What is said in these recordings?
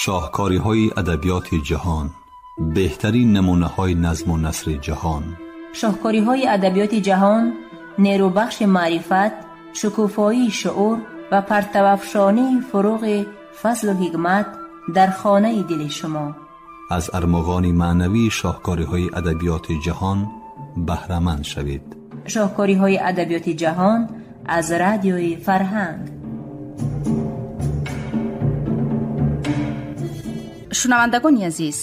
Шоҳкориҳои адабиёти ҷаҳон, беҳтарин намунаҳои назму насри ҷаҳон. Шоҳкориҳои адабиёти ҷаҳон нерӯбахши маърифат, шукуфоии шуур ва партавафшонии фуруғи фазлу ҳикмат дар хонаи дили шумо. Аз армуғони маънавии шоҳкориҳои адабиёти ҷаҳон баҳраманд шавед. Шоҳкориҳои адабиёти ҷаҳон аз радиои Фарҳанг. Шунавандагони азиз,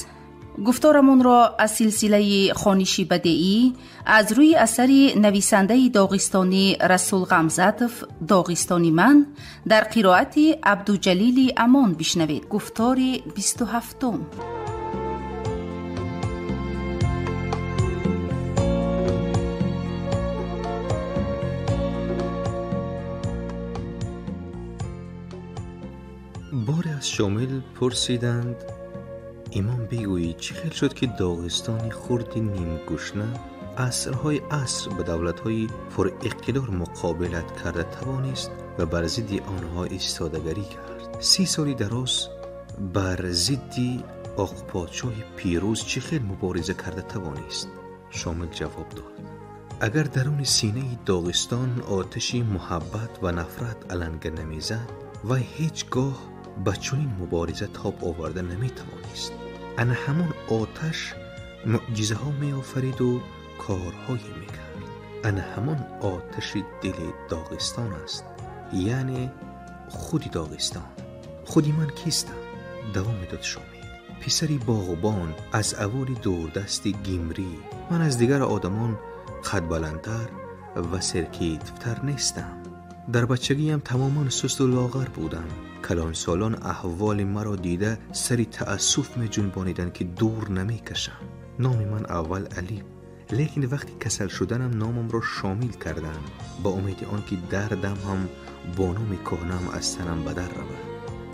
гуфторамонро аз силсилаи хониши бадеӣ аз рӯи асари нависандаи доғистонӣ Расул Ғамзатов «Доғистони ман» дар қироати Абдуҷалили Амон бишнавед. Гуфтори 27-ум. Боре аз Шомил пурсиданд: имом, бигӯӣ, чӣ хел шуд, ки Доғистони хурди нимгушна асрҳои аср ба давлатҳои пуриқтидор муқобилат карда тавонист ва бар зидди онҳо истодагарӣ кард? 30 соли дароз бар зидди Оқподшоҳи пирӯз чӣ хел мубориза карда тавонист? Шомил ҷавоб дод: агар даруни синаи Доғистон оташи муҳаббат ва нафрат аланга намезад, вай ҳеҷ гоҳ ба чунин мубориза тоб оварда наметавонист. Ана ҳамон оташ мӯъҷизаҳо меофариду корҳое мекард. Ана ҳамон оташи дили Доғистон аст, яъне худи Доғистон. Худи ман кистам? Давом медод Шомил. Писари боғбон аз аволи дурдасти Гимрӣ. Ман аз дигар одамон қадбаландтар ва серкитфтар нестам. Дар бачагиам тамоман сусту лоғар будам. Калонсолон аҳволи маро дида сари таассуф меҷунбониданд, ки дур намекашам. Номи ман аввал Алӣ, лекин вақти касал шуданам номамро Шомил кардам, ба умеди он ки дардам ҳам бо номи кӯҳнаам аз танам ба дар равад.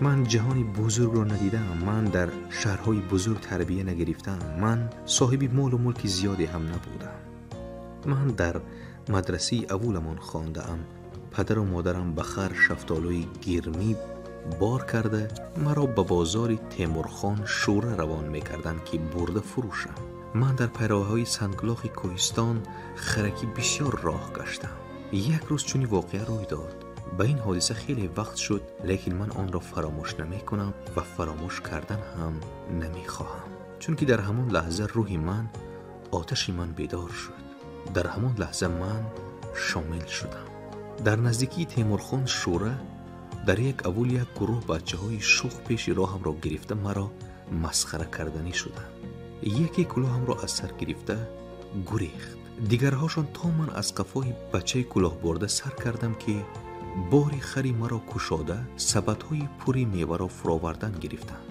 Ман ҷаҳони бузургро надидаам, ман дар шаҳрҳои бузург тарбия нагирифтаам, ман соҳиби молу мулки зиёде ҳам набудам. Ман дар мадрасаи аввуламон хондаам. Падару модарам ба хар шафтолӯи гирмӣ бор карда маро ба бозори Темурхон Шӯра равон мекарданд, ки бурда фурӯшам. Ман дар пайроҳаҳои санглохи кӯҳистон харакӣ бисёр роҳ гаштам. Як рӯз чунин воқеа рӯй дод. Ба ин ҳодиса хеле вақт шуд, лекин ман онро фаромӯш намекунам ва фаромӯш кардан ҳам намехоҳам, чунки дар ҳамон лаҳза рӯҳи ман, оташи ман бедор шуд. Дар ҳамон лаҳза ман Шомил шудам. Дар наздикии Темурхон Шӯра дар як аввул як гурӯҳ бачаҳои шух пеши роҳамро гирифта маро масхара карданӣ шуданд. Яке кулоҳамро аз сар гирифта гурехт. Дигарҳошон то ман аз қафои бачаи кулоҳбурда сар кардам, ки бори хари маро кушода сабадҳои пури меваро фуровардан гирифтанд.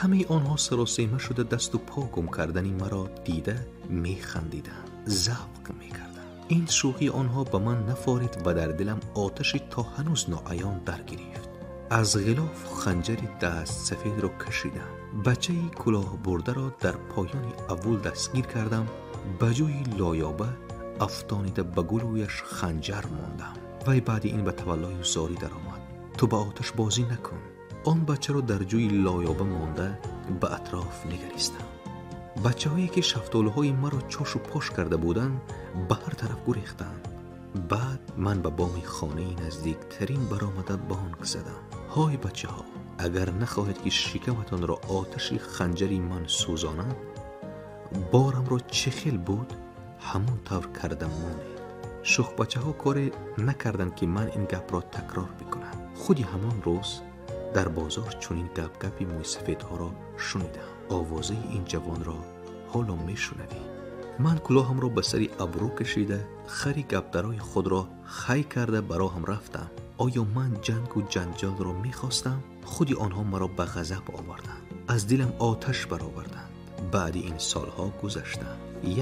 Ҳамаи онҳо саросема шуда дасту по гум кардани маро дида механдиданд, завқ мекарданд. Ин шӯхии онҳо ба ман нафорид ва дар дилам оташи то ҳанӯз ноаён даргирифт. Аз ғилоф ханҷари дастсафедро кашидам. Бачаи кулоҳбурдаро дар поёни аввул дастгир кардам. Ба ҷои лоёба афтонида ба гулӯяш ханҷар мондам. Вай баъди ин ба таваллою зорӣ даромад: ту ба оташ бозӣ накун. Он бачаро дар ҷои лоёба монда ба атроф нигаристам. Бачаҳое ки шафтолуҳои маро чошу пош карда буданд, ба ҳар тараф гурехтанд. Баъд ман ба боми хонаи наздиктарин баромада бонг задам: ҳой бачаҳо, агар нахоҳед, ки шикаматонро оташи ханҷари ман сӯзонад, борамро чӣ хел буд ҳамон тавр карда монед. Шухбачаҳо коре накарданд, ки ман ин гапро такрор бикунам. Худи ҳамон рӯз дар бозор чунин гапгапи мӯйсафедҳоро шунидам. Овозаи ин ҷавонро ҳоло мешунавӣ. Ман кулоҳамро ба сари абрӯ кашида, хари гапдарои худро хай карда ба роҳам рафтам. Оё ман ҷангу ҷанҷолро мехостам? Худи онҳо маро ба ғазаб оварданд, аз дилам оташ бароварданд. Баъди ин солҳо гузаштам.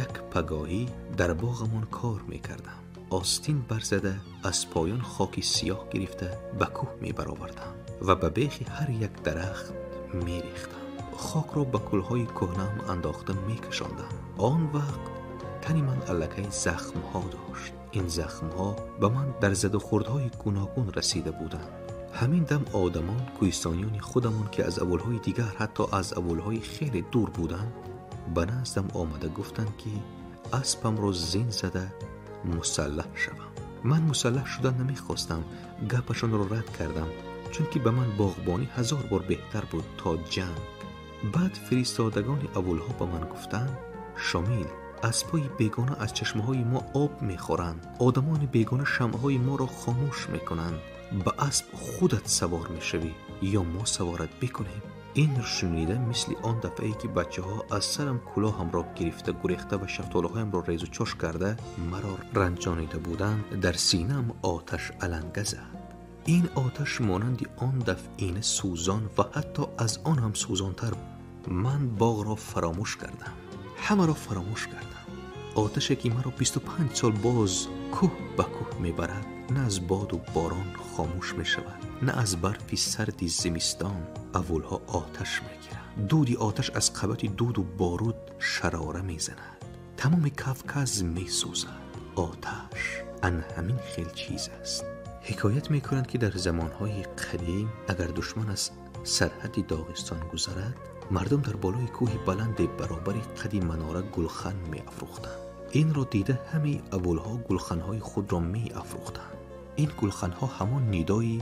Як пагоҳӣ дар боғамон кор мекардам. Остин барзада аз поён хоки сиёҳ гирифта ба кӯҳ мебаровардам ва ба бехи ҳар як дарахт мерехтам. Хокро ба кӯлҳои кӯҳнаам андохта мекашондам. Он вақт тани ман аллакай захмҳо дошт. Ин захмҳо ба ман дар задухӯрдҳои гуногун расида буданд. Ҳамин дам одамон, кӯҳистониёни худамон, ки аз аввалҳои дигар, ҳатто аз аввалҳои хеле дур буданд, ба наздам омада гуфтанд, ки аспамро зин зада мусаллаҳ шавам. Ман мусаллаҳ шудан намехостам, гапашонро рад кардам, чунки ба ман боғбонӣ 1000 бор беҳтар буд то ҷанг. Баъд фиристодагони аввалҳо ба ман гуфтанд: Шомил, аспҳои бегона аз чашмаҳои мо об мехӯранд, одамони бегона шамъҳои моро хомӯш мекунанд. Ба асп худат савор мешавӣ ё мо саворат бикунем? Инро шунида мисли он дафъае ки бачаҳо аз сарам кулоҳамро гирифта гурехта ва шафтолаҳоямро резу чош карда маро ранҷонида буданд, дар синаам оташ аланга зад. Ин оташ монанди он дафъина сӯзон ва ҳатто аз он ҳам сӯзонтар. Ман боғро фаромӯш кардам, ҳамаро фаромӯш кардам. Оташе ки маро 25 сол боз кӯҳ ба кӯҳ мебарад, на аз боду борон хомӯш мешавад, на аз барфи сарди зимистон. Аввалҳо оташ мегирад, дуди оташ аз қабати дуду боруд шарора мезанад, тамоми Кавказ месӯзад. Оташ ан ҳамин хел чиз аст. Ҳикоят мекунанд, ки дар замонҳои қадим агар душман аз сарҳади Доғистон гузарад, мардум дар болои кӯҳи баланде баробари қади манора гулхан меафрӯхтанд. Инро дида ҳамаи аввалҳо гулханҳои худро меафрӯхтанд. Ин гулханҳо ҳамон нидои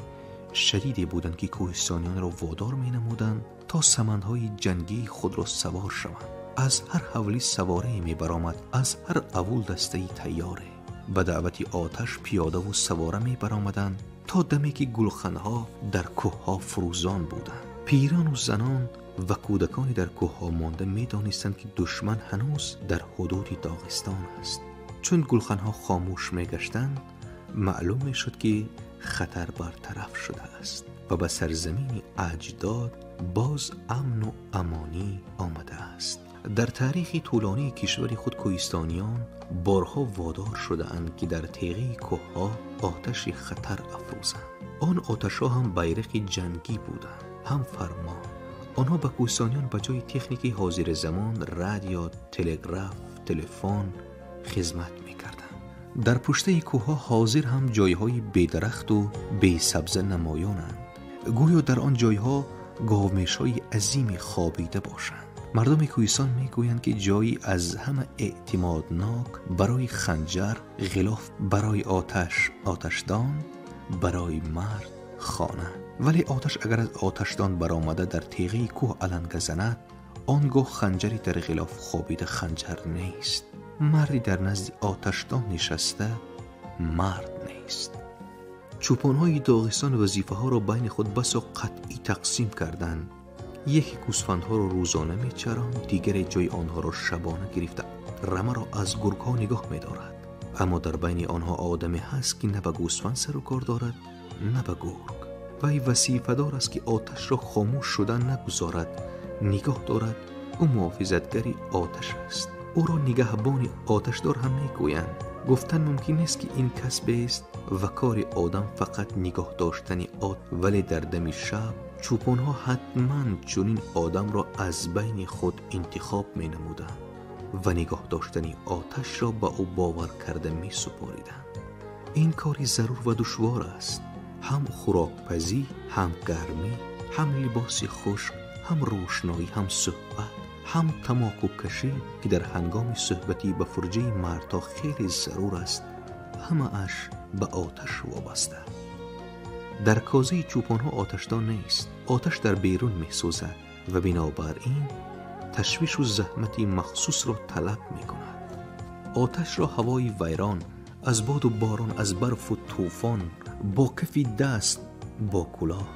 шадиде буданд, ки кӯҳистониёнро водор менамуданд то самандҳои ҷангии худро савор шаванд. Аз ҳар ҳавлӣ саворае мебаромад, аз ҳар аввул дастаи тайёре. Ба даъвати оташ пиёдаву савора мебаромаданд то даме ки гулханҳо дар кӯҳҳо фурӯзон буданд. Пирану занон ва кӯдакони дар кӯҳҳо монда медонистанд, ки душман ҳанӯз дар ҳудуди Доғистон аст. Чун гулханҳо хомӯш мегаштанд, маълум мешуд, ки хатар бартараф шудааст ва ба сарзамини аҷдод боз амну амонӣ омадааст. Дар таърихи тӯлонии кишвари худ кӯҳистониён борҳо водор шудаанд, ки дар теғаи кӯҳҳо оташи хатар афрӯзанд. Он оташҳо ҳам байрақи ҷангӣ буданд, ҳам фармон. Онҳо ба кӯҳистониён ба ҷои техникаи ҳозири замон, радио, телеграф, телефон хизмат мекарданд. Дар пуштаи кӯҳҳо ҳозир ҳам ҷойҳои бедарахту бесабза намоёнанд. Гӯё дар он ҷойҳо говмешҳои азими хобида бошанд. Мардуми кӯҳистон мегӯянд, ки ҷойи аз ҳама эътимоднок барои ханҷар ғилоф, барои оташ оташдон, барои мард хона. Вале оташ агар аз оташдон баромада дар теғаи кӯҳ аланга занад, он гоҳ ханҷари дар ғилоф хобида ханҷар нест. Марди дар назди оташдон нишаста мард нест. Чӯпонҳои Доғистон вазифаҳоро байни худ басо қатъӣ тақсим карданд. Яке гӯсфандҳоро рӯзона мечаронд, дигаре ҷои онҳоро шабона гирифта рамаро аз гургҳо нигоҳ медорад. Аммо дар байни онҳо одаме ҳаст, ки на ба гӯсфанд сару кор дорад, на ба гург. Вай вазифадор аст, ки оташро хомӯш шуда нагузорад, нигоҳ дорад. Ӯ муҳофизатгари оташ аст. Ӯро нигаҳбони оташдор ҳам мегӯянд. Гуфтан мумкин нест, ки ин касбест ва кори одам фақат нигоҳ доштани от, вале дар дами шаб чӯпонҳо ҳатман чунин одамро аз байни худ интихоб менамуданд ва нигоҳ доштани оташро ба ӯ бовар карда месупориданд. Ин кори зарур ва душвор аст. Ҳам хӯрокпазӣ, ҳам гармӣ, ҳам либоси хушк, ҳам рӯшноӣ, ҳам суҳбат, ҳам тамокукашӣ, ки дар ҳангоми суҳбатӣ ба фурҷаи мардҳо хеле зарур аст, ҳамааш ба оташ вобаста. Дар козаи чӯпонҳо оташдон нест. Оташ дар берун месӯзад ва бинобар ин ташвишу заҳмати махсусро талаб мекунад. Оташро ҳавои вайрон, аз боду борон, аз барфу тӯфон, бо кафи даст, бо кулоҳ,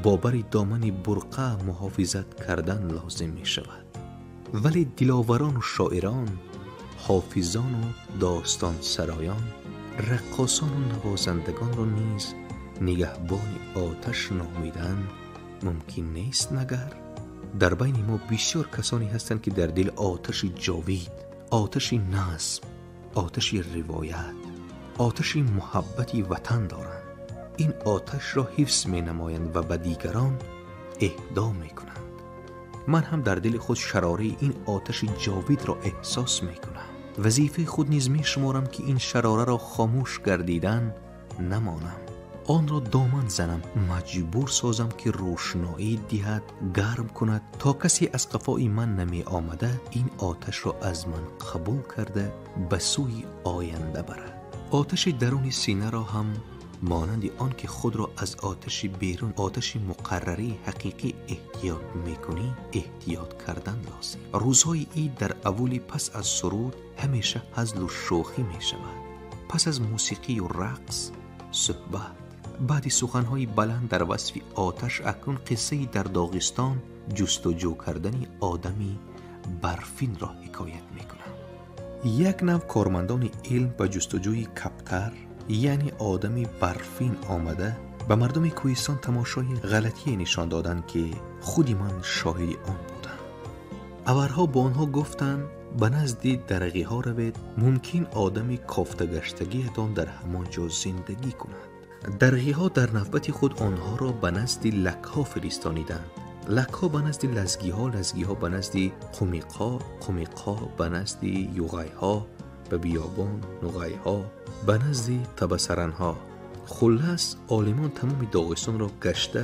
бо бари домани бурқа муҳофизат кардан лозим мешавад. Вале диловарону шоирон, ҳофизону достонсароён, раққосону навозандагонро низ нигаҳбони оташ номидан мумкин нест. Магар дар байни мо бисёр касоне ҳастанд, ки дар дил оташи ҷовид, оташи назм, оташи ривоят, оташи муҳаббати ватан доранд. Ин оташро ҳифз менамоянд ва ба дигарон эҳдо мекунанд. Ман ҳам дар дили худ шарораи ин оташи ҷовидро эҳсос мекунам. Вазифаи худ низ мешуморам, ки ин шарораро хомӯш гардидан намонам. Онро доман занам, маҷбур созам ки рӯшноӣ диҳад, гарм кунад, то касе аз қафои ман намеомада ин оташро аз ман қабул карда ба сӯи оянда барад. Оташи даруни синаро ҳам монанди он ки худро аз оташи берун, оташи муқаррарии ҳақиқӣ эҳтиёт мекунӣ, эҳтиёт кардан лозим. Рӯзҳои ид дар аввали пас аз суруд ҳамеша ҳазлу шӯхӣ мешавад. Пас аз мусиқию рақс суҳбат. Баъди суханҳои баланд дар васфи оташ акнун қиссаи дар Доғистон ҷустуҷӯ кардани одами барфинро ҳикоят мекунам. Як нав кормандони илм ба ҷустуҷӯи каптар, яъне одами барфин омада, ба мардуми кӯҳистон тамошои ғалатие нишон доданд, ки худи ман шоҳиди он будам. Аварҳо бо онҳо гуфтанд: ба назди дарағиҳо равед, мумкин одами кофтагаштагиятон дар ҳамон ҷо зиндагӣ кунад. Дарғиҳо дар навбати худ онҳоро ба назди лакҳо фиристониданд. Лакҳо ба назди лазгиҳо, лазгиҳо ба назди қумиқҳо, қумиқҳо ба назди юғайҳо, ба биёбон нуғайҳо, ба назди табасаранҳо. Хуллас, олимон тамоми Доғистонро гашта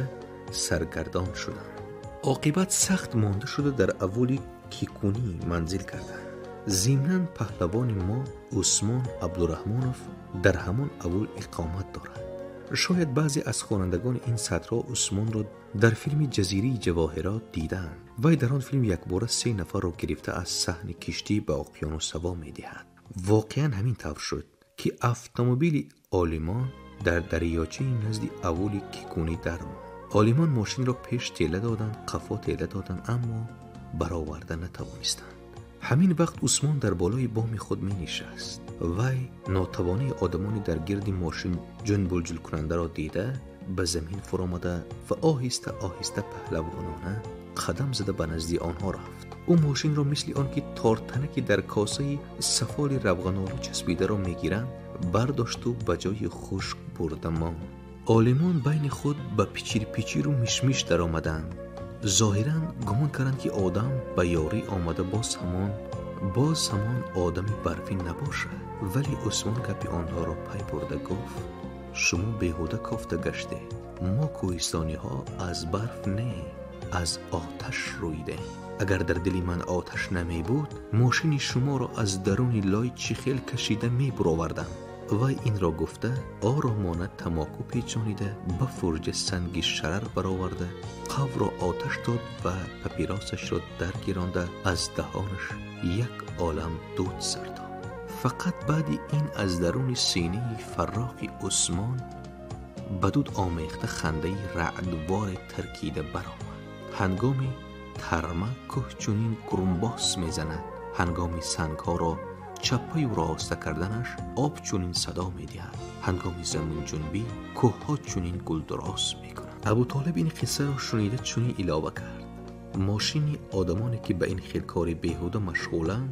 саргардон шуданд. Оқибат сахт монда шуда дар аввали Кикунӣ манзил карданд. Зимнан паҳлавони мо Усмон Абдураҳмонов дар ҳамон аввал иқомат дорад. Шояд баъзе аз хонандагони ин сатрҳо Усмонро дар филми Ҷазираи ҷавоҳирот дидаанд. Вай дар он филм якбора 3 нафарро гирифта аз саҳни киштӣ ба оқёнус ҳаво медиҳад. Воқеан ҳамин тавр шуд, ки автомобили олимон дар дарёчаи назди аввали Кикунӣ дармонд. Олимон мошинро пеш тела доданд, қафо тела доданд, аммо бароварда натавонистанд. Ҳамин вақт Усмон дар болои боми худ менишаст. Вай нотавонии одамони дар гирди мошин ҷунбулҷулкунандаро дида ба замин фуромада ва оҳиста оҳиста паҳлавонона қадам зада ба назди онҳо рафт. Ӯ мошинро мисли он ки тортанаки дар косаи сафоли равғанолу часпидаро мегиранд бардошту ба ҷои хушк бурда монд. Олимон байни худ ба пичирпичиру мишмиш даромаданд. Зоҳиран гумон карданд, ки одам ба ёрӣ омада боз ҳамон одами барфӣ набошад. Вале Усмон гапи онҳоро пай бурда гуфт: шумо беҳуда кофта гаштед. Мо кӯҳистониҳо аз барф не, аз оташ рӯидем. Агар дар дили ман оташ намебуд, мошини шуморо аз даруни лой чӣ хел кашида мебуровардам. Вай инро гуфта оромона тамоку печонида ба фурҷа санги шарар бароварда қавро оташ дод ва папиросашро даргиронда аз даҳонаш як олам дуд сар дод. Фақат баъди ин аз даруни синаи фарроқи Усмон ба дуд омехта хандаи раъдворе таркида баромад. Ҳангоми тарма кӯҳ чунин гурумбос мезанад, ҳангоми сангҳоро чаппаю роста карданаш об чунин садо медиҳад, ҳангоми заминҷунбӣ кӯҳҳо чунин гулдуроз мекунанд. Абутолиб ин қиссаро шунида чунин илова кард: мошини одамоне ки ба ин хел кори беҳуда машғуланд,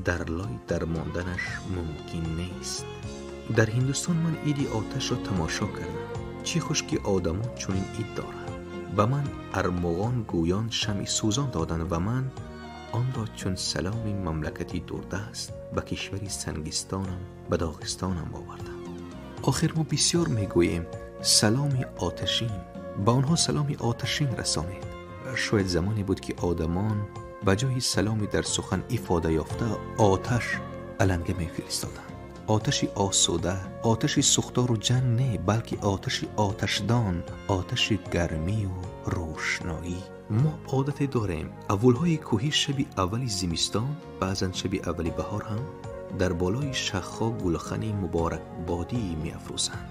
дар лой дармонданаш мумкин нест. Дар Ҳиндустон ман иди оташро тамошо кардам. Чӣ хуш ки одамон чунин ид доранд. Ба ман армуғон гӯён шамъи сӯзон доданд ва ман онро чун саломи мамлакати дурдаст ба кишвари Сангистонам, ба Доғистонам овардам. Охир мо бисёр мегӯем саломи оташин, ба онҳо саломи оташин расонед. Шояд замоне буд ки одамон ба ҷои саломи дар сухан ифода ёфта оташ аланга мефиристоданд. Оташи осуда, оташи сӯхтору ҷанг не, балки оташи оташдон, оташи гармию рӯшноӣ. Мо одате дорем, аввалҳои кӯҳӣ шаби аввали зимистон, баъзан шаби аввали баҳор ҳам дар болои шахҳо гулхани муборакбодӣ меафрӯзанд.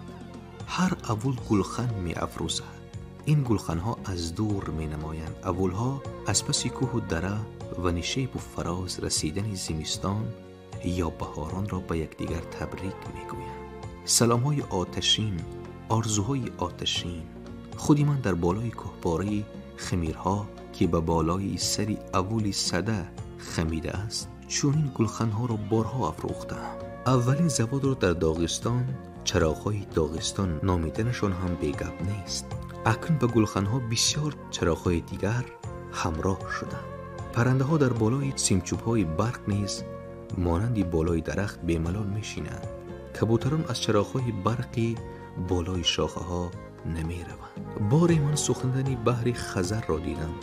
Ҳар аввал гулхан меафрӯзад. Ин гулханҳо аз дур менамоянд. Аввалҳо аз паси кӯҳу дара ва нишебу фароз расидани зимистон ё баҳоронро ба якдигар табрик мегӯянд. Саломҳои оташин, орзуҳои оташин. Худи ман дар болои кӯҳпораи хамирҳо ки ба болои сари аввали сада хамида аст, чунин гулханҳоро борҳо афрӯхтаам. Аввалин заводро дар Доғистон чароғҳои Доғистон номиданашон ҳам бегап нест. Акнун ба гулханҳо бисёр чароғҳои дигар ҳамроҳ шуданд. Паррандаҳо дар болои симчӯбҳои барқ низ монанди болои дарахт бемалол мешинанд. Кабӯтарон аз чароғҳои барқи болои шохаҳо намераванд. Боре ман сӯхтани баҳри Хазарро дидам.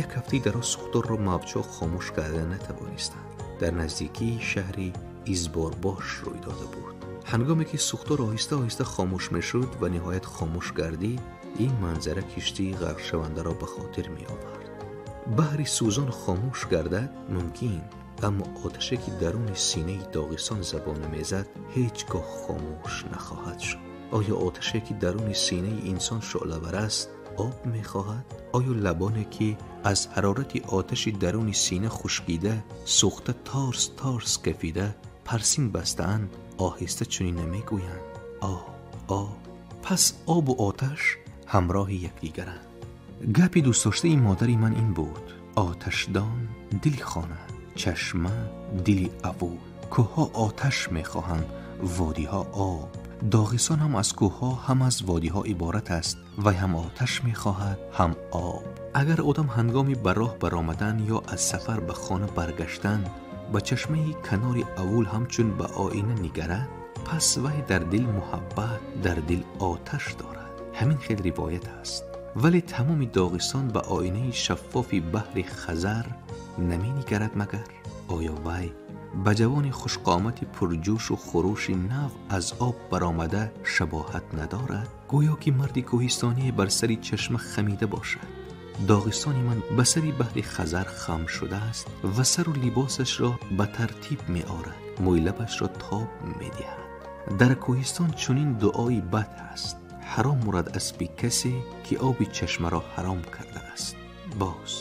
Як ҳафтаи дароз сӯхторро мавҷҳо хомӯш карда натавонистанд. Дар наздикии шаҳри Изборбош рӯй дода буд. Ҳангоме ки сӯхтор оҳиста оҳиста хомӯш мешуд ва ниҳоят хомӯш гардид, ин манзара киштии ғарқшавандаро ба хотир меовард. Баҳри сӯзон хомӯш гардад мумкин, аммо оташе ки даруни синаи Доғистон забона мезад ҳеҷ гоҳ хомӯш нахоҳад шуд. Оё оташе ки даруни синаи инсон шӯълавар аст об мехоҳад? Оё лабоне ки аз ҳарорати оташи даруни сина хушкида, сӯхта, торс торс кафида, парсин бастаанд, оҳиста чунин намегӯянд: об, об? Пас обу оташ ҳамроҳи якдигаранд. Гапи дӯстдоштаи модари ман ин буд: оташдон дили хона, чашма дили авул. Кӯҳҳо оташ мехоҳанд, водиҳо об. Доғистон ҳам аз кӯҳҳо, ҳам аз водиҳо иборат аст. Вай ҳам оташ мехоҳад, ҳам об. Агар одам ҳангоми ба роҳ баромадан ё аз сафар ба хона баргаштан ба чашмаи канори авул ҳамчун ба оина нигарад, пас вай дар дил муҳаббат, дар дил оташ дорад. Ҳамин хел ривоят аст. Вале тамоми Доғистон ба оинаи шаффофи баҳри Хазар наменигарад магар? Оё вай ба ҷавони хушқомати пурҷӯшу хурӯши нав аз об баромада шабоҳат надорад? Гӯё ки марди кӯҳистоние бар сари чашма хамида бошад. Доғистони ман ба сари баҳри Хазар хам шудааст ва сару либосашро ба тартиб меорад, мӯйлабашро тоб медиҳад. Дар кӯҳистон чунин дуои бад ҳаст: ҳаром мурад аспи касе ки оби чашмаро ҳаром кардааст. Боз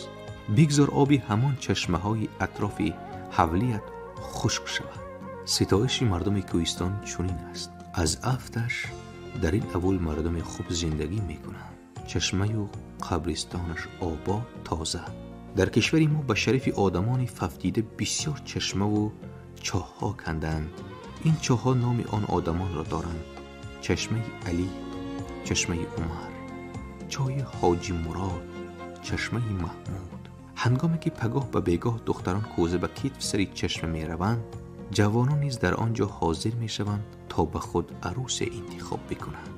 бигзор оби ҳамон чашмаҳои атрофи ҳавлият хушк шавад. Ситоиши мардуми кӯҳистон чунин аст: аз афташ дар ин аввал мардуми хуб зиндагӣ мекунанд, чашмаю қабристонаш обод, тоза. Дар кишвари мо ба шарифи одамони фавтида бисёр чашмаву чоҳҳо канданд. Ин чоҳҳо номи он одамонро доранд: чашмаи Алӣ, чашмаи Умар, чоҳи Ҳоҷи Мурод, чашмаи Маҳмуд. Ҳангоме ки пагоҳ ба бегоҳ духтарон кӯза ба китф сари чашма мераванд, ҷавонон низ дар он ҷо ҳозир мешаванд то ба худ арӯсе интихоб бикунанд.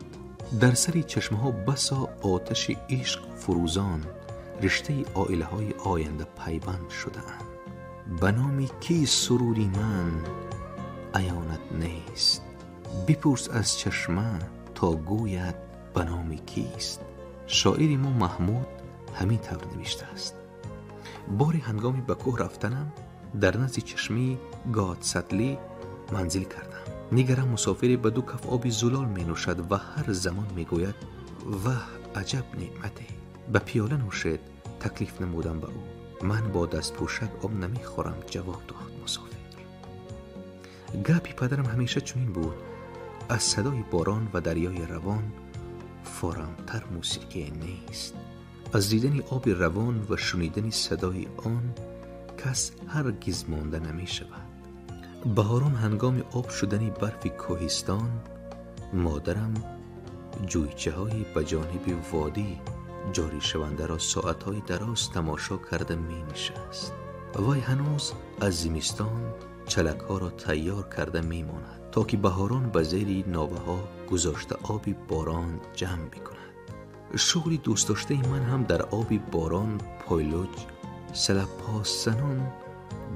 Дар сари чашмаҳо басо оташи ишқ фурӯзон, риштаи оилаҳои оянда пайванд шудаанд. Ба номи кӣ сурури ман аёнат нест, бипурс аз чашма то гӯяд ба номи кист. Шоири мо Маҳмуд ҳамин тавр навиштааст: бори ҳангоми ба кӯҳ рафтанам дар назди чашмаи Годсатлӣ манзил кардам. Нигарам мусофире ба ду каф оби зулол менӯшад ва ҳар замон мегӯяд: ваҳ, аҷаб неъмате! Ба пиёла нӯшед, таклиф намудам ба ӯ. Ман бо дастпӯшак об намехӯрам, ҷавоб дод мусофир. Гапи падарам ҳамеша чунин буд: аз садои борон ва дарёи равон форамтар мусиқие нест. Аз дидани оби равон ва шунидани садои он кас ҳаргиз монда намешавад. Баҳорон ҳангоми об шудани барфи кӯҳистон модарам ҷӯйчаҳои ба ҷониби водӣ ҷоришавандаро соатҳои дароз тамошо карда менишаст. Вай ҳанӯз аз зимистон чалакҳоро тайёр карда мемонад, то ки баҳорон ба зери новаҳо гузошта оби борон ҷамъ бикунад. Шуғли дӯстдоштаи ман ҳам дар оби борон пойлуҷ салаппосзанон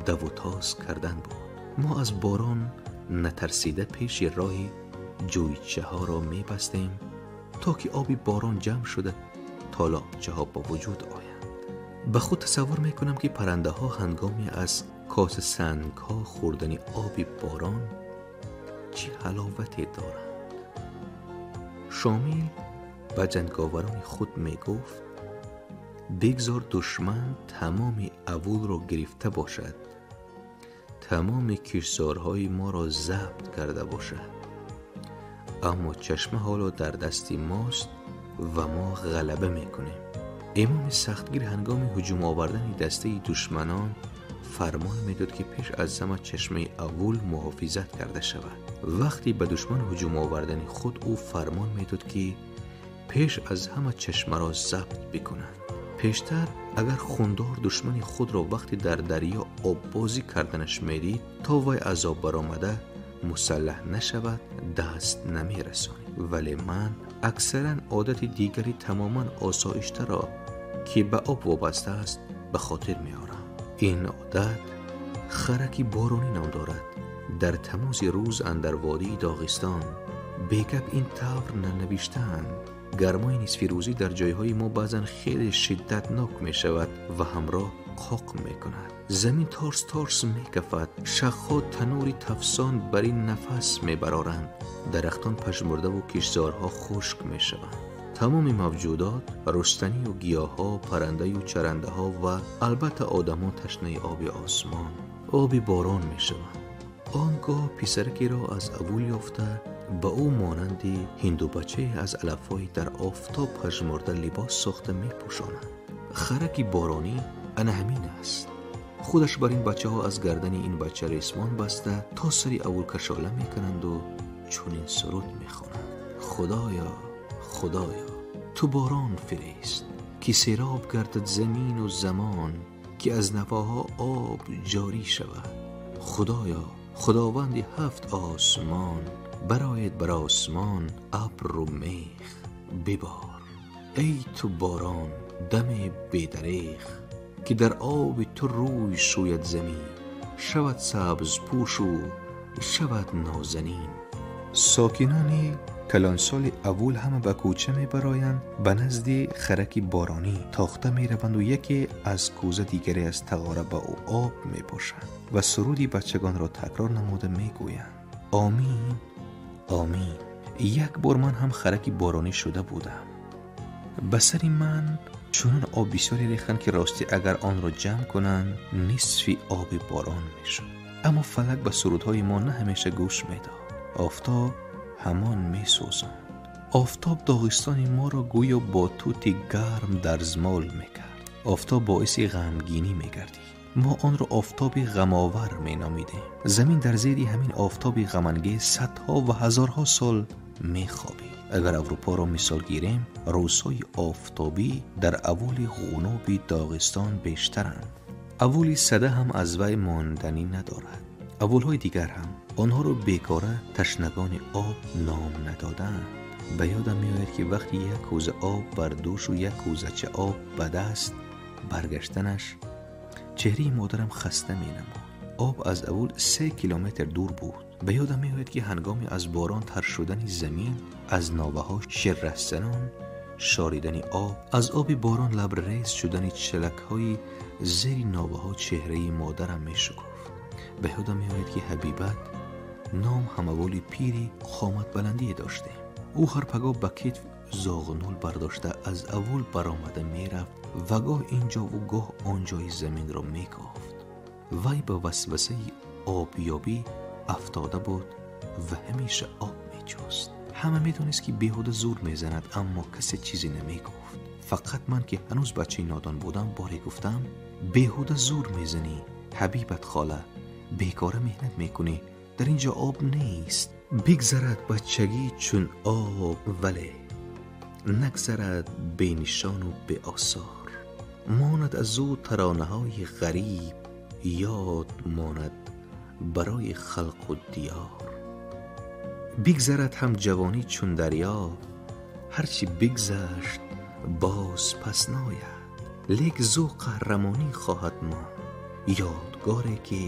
давутоз кардан буд. Мо аз борон натарсида пеши роҳи ҷӯйчаҳоро мебастем, то ки оби борон ҷамъ шуда толоқчаҳо ба вуҷуд оянд. Ба худ тасаввур мекунам, ки паррандаҳо ҳангоми аз косасангҳо хӯрдани оби борон чӣ ҳаловате доранд. Шомил ба ҷанговарони худ мегуфт: бигзор душман тамоми авулро гирифта бошад, тамоми кишзорҳои моро забт карда бошад, аммо чашма ҳоло дар дасти мост ва мо ғалаба мекунем. Имоми сахтгир ҳангоми ҳуҷум овардани дастаи душманон фармон медод, ки пеш аз ҳама чашмаи аввул муҳофизат карда шавад. Вақте ба душман ҳуҷум овардани худ ӯ фармон медод, ки пеш аз ҳама чашмаро забт бикунанд. Пештар агар хундор душмани худро вақте дар дарё оббозӣ карданаш медид, то вай аз об баромада мусаллаҳ нашавад, даст намерасонид. Вале ман аксаран одати дигари тамоман осоиштаро ки ба об вобаста аст ба хотир меорам. Ин одат хараки боронӣ ном дорад. Дар тамузи рӯз андар водии Доғистон бегап ин тавр нанавиштаанд. Гармои нисфирӯзӣ дар ҷойҳои мо баъзан хеле шиддатнок мешавад ва ҳамроҳ қоқ мекунад. Замин торс торс мекафад, шахҳо танури тафсон бар ин нафас мебароранд, дарахтон пажмурдаву кишзорҳо хушк мешаванд. Тамоми мавҷудот, рустанию гиёҳҳо, паррандаю чарандаҳо ва албатта одамон ташнаи оби осмон, оби борон мешаванд. Он гоҳ писаракеро аз авул ёфта ба ӯ монанди ҳиндубачае аз алафҳои дар офтоб пажмурда либос сохта мепӯшонанд. Хараки боронӣ ана ҳамин аст. Худаш бар ин бачаҳо аз гардани ин бача ресмон баста то сари авул кашола мекунанду чунин суруд мехонанд: Худоё, Худоё, ту борон фирист, ки сероб гардад замину замон, ки аз навоҳо об ҷорӣ шавад. Худоё, Худованди ҳафт осмон, барояд бар осмон абру мех бибор. Эй ту борон, дами бедарех, ки дар оби ту рӯй шӯяд замин, шавад сабзпӯшу шавад нозанин. Сокинони калонсоли авул ҳама ба кӯча мебароянд, ба назди хараки боронӣ тохта мераванду яке аз кӯза, дигаре аз тағора ба ӯ об мепошанд ва суруди бачагонро такрор намуда мегӯянд: Омин, омин. Як бор ман ҳам хараки боронӣ шуда будам. Ба сари ман чунон об бисёре рехтанд, ки ростӣ агар онро ҷамъ кунанд, нисфи оби борон мешуд. Аммо фалак ба сурудҳои мо на ҳамеша гӯш медод. Офтоб ҳамон месӯзонд. Офтоб Доғистони моро гӯё бо тути гарм дарзмол мекард. Офтоб боиси ғамгинӣ мегардид. Мо онро офтоби ғамовар меномидем. Замин дар зери ҳамин офтоби ғамангез садҳо ва ҳазорҳо сол мехобид. Агар Аврупоро мисол гирем, рӯзҳои офтобӣ дар аввали ғунуби Доғистон бештаранд. Аввали сада ҳам аз вай монданӣ надорад. Аввалҳои дигар ҳам онҳоро бекора ташнагони об ном надодаанд. Ба ёдам меояд, ки вақти як кӯза об бар дӯшу як кӯзача об ба даст баргаштанаш чеҳраи модарам хаста менамуд. Об аз аввал 3 километр дур буд. Ба ёдам меояд, ки ҳангоми аз борон тар шудани замин, аз новаҳо ширрастанон шоридани об, аз оби борон лабрез шудани чалакҳои зери новаҳо чеҳраи модарам мешукуфт. Ба ёдам меояд, ки Ҳабибат ном ҳамаволи пири қоматбаландие доштем. Ӯ ҳар пагоҳ ба китф зоғнул бардошта аз аввал баромада мерафт ва гоҳ ин ҷову гоҳ он ҷои заминро мекофт. Вай ба васвасаи обёбӣ афтода буд ва ҳамеша об меҷӯст. Ҳама медонист, ки беҳуда зур мезанад, аммо касе чизе намегуфт. Фақат ман, ки ҳанӯз бачаи нодон будам, боре гуфтам: беҳуда зур мезанӣ, Ҳабибат хола, бекора меҳнат мекунӣ, дар ин ҷо об нест. Бигзарад бачагӣ чун об, вале нагзарад бенишону беосор. Монад аз ӯ таронаҳои ғариб, ёд монад барои халқу диёр. Бигзарад ҳам ҷавонӣ чун дарё, ҳарчи бигзашт боз пас наояд. Лек зу қаҳрамонӣ хоҳад монд, ёдгоре ки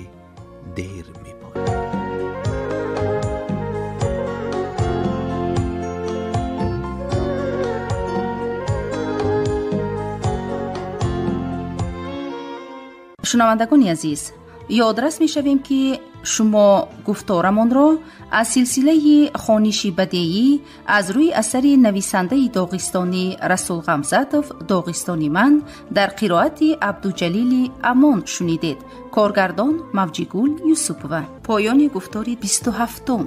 дер мепояд. Шунавандагони азиз, ёдрас мешавем, ки шумо гуфторамонро аз силсилаи хониши бадеӣ аз рӯи асари нависандаи доғистонӣ Расул Ғамзатов «Доғистони ман» дар қироати Абдуҷалили Амон шунидед. Коргардон Мавҷигул Юсупова. Поёни гуфтори 27-ум.